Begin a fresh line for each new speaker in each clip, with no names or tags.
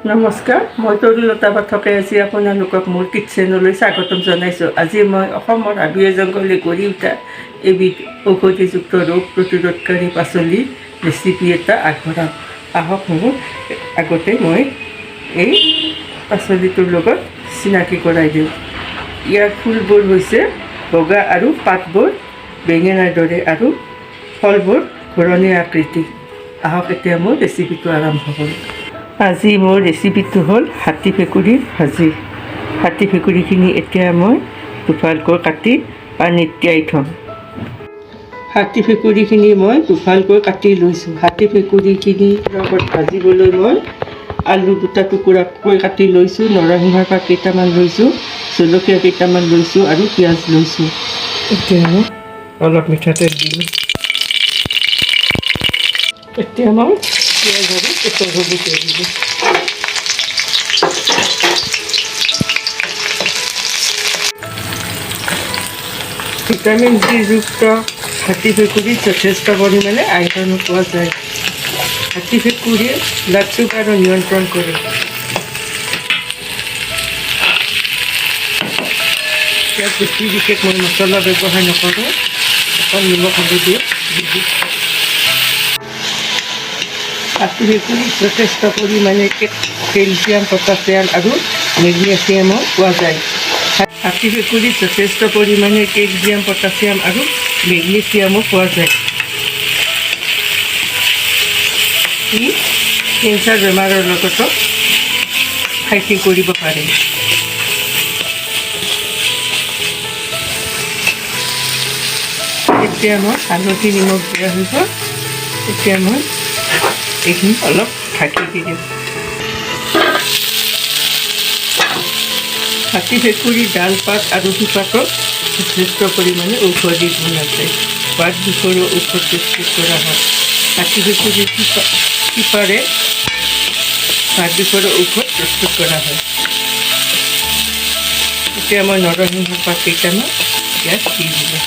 নমস্কাৰ, মই তৰুলতা পাঠকে আজি আপোনালোকক মোৰ কিটচেনলৈ স্বাগতম জনাইছোঁ। আজি মই অসমৰ হাবিয়ে জংঘলে গঢ়ি উঠা এবিধ ঔষধিযুক্ত ৰোগ প্ৰতিৰোধকাৰী পাচলিৰ ৰেচিপি এটা আগবঢ়াম। আহক, মোৰ আগতে মই এই পাচলিটোৰ লগত চিনাকি কৰাই দিওঁ। ইয়াৰ ফুলবোৰ হৈছে বগা আৰু পাতবোৰ বেঙেনাৰ দৰে আৰু ফলবোৰ ঘূৰণীয়া আকৃতি। আহক, এতিয়া মোৰ ৰেচিপিটো আৰম্ভ কৰোঁ। আজি মোৰ ৰেচিপিটো হ'ল হাতী ভেকুৰীৰ ভাজি। হাতী ভেকুৰীখিনি এতিয়া মই দুফালকৈ কাটি পানীত তিয়াই থ'ম। হাতী ভেকুৰীখিনি মই দুফালকৈ কাটি লৈছোঁ। হাতী ভেকুৰীখিনিৰ লগত ভাজিবলৈ মই আলু দুটা টুকুৰাকৈ কাটি লৈছোঁ, নৰসিংহৰ পাত কেইটামান লৈছোঁ, জলকীয়া কেইটামান লৈছোঁ আৰু পিঁয়াজ লৈছোঁ। এতিয়া মই অলপ মিঠাতেল দিলোঁ। এতিয়া মই পিঁয়াজ আৰু কেঁচা জলকীয়া দিলোঁ। ভিটামিন ডিযুক্ত হাতী ভেকুৰীত যথেষ্ট পৰিমাণে আইৰণো পোৱা যায়। হাতী ভেকুৰীয়ে ব্লাড চুগাৰো নিয়ন্ত্ৰণ কৰে। ইয়াত বেছি বিশেষ মই মছলা ব্যৱহাৰ নকৰোঁ, অকল নিমখ হালধি দি। হাতী ভেকুৰীত যথেষ্ট পৰিমাণে কেলছিয়াম, পটাছিয়াম আৰু মেগনেছিয়ামো পোৱা যায়। হাতী ভেকুৰীত যথেষ্ট পৰিমাণে কেলছিয়াম, পটাছিয়াম আৰু মেগনেছিয়ামো পোৱা যায়। ই কেঞ্চাৰ বেমাৰৰ লগতো ফাইটিং কৰিব পাৰে। এতিয়া মই হালধি নিমখ দিয়া হৈ গ'ল। এতিয়া মই এইখিনি অলপ ঢাকি দি দিম। হাতী ভেকুৰীৰ ডাল, পাত আৰু শিপাতত যথেষ্ট পৰিমাণে ঔষধি গুণ আছে। বাত বিষৰো ঔষধ প্ৰস্তুত কৰা হয়। হাতী ভেকুৰীৰ শিপাৰে বাত বিষৰো ঔষধ প্ৰস্তুত কৰা হয়। এতিয়া মই নৰসিংহ পাত কেইটামান ইয়াত দি দিলোঁ।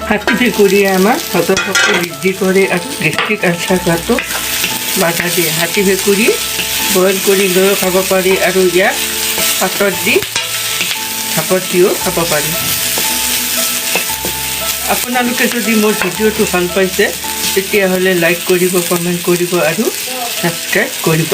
হাতী ভেকুৰীয়ে আমাৰ হজম শক্তি বৃদ্ধি কৰে আৰু গেষ্ট্ৰিক আলচাৰ হোৱাটো বাধা দিয়ে। হাতী ভেকুৰী বইল কৰি লৈও খাব পাৰি আৰু ইয়াক পাতত দি ভাপত দিও খাব পাৰি। আপোনালোকে যদি মোৰ ভিডিঅ'টো ভাল পাইছে, তেতিয়াহ'লে লাইক কৰিব, কমেণ্ট কৰিব আৰু ছাবস্ক্ৰাইব কৰিব।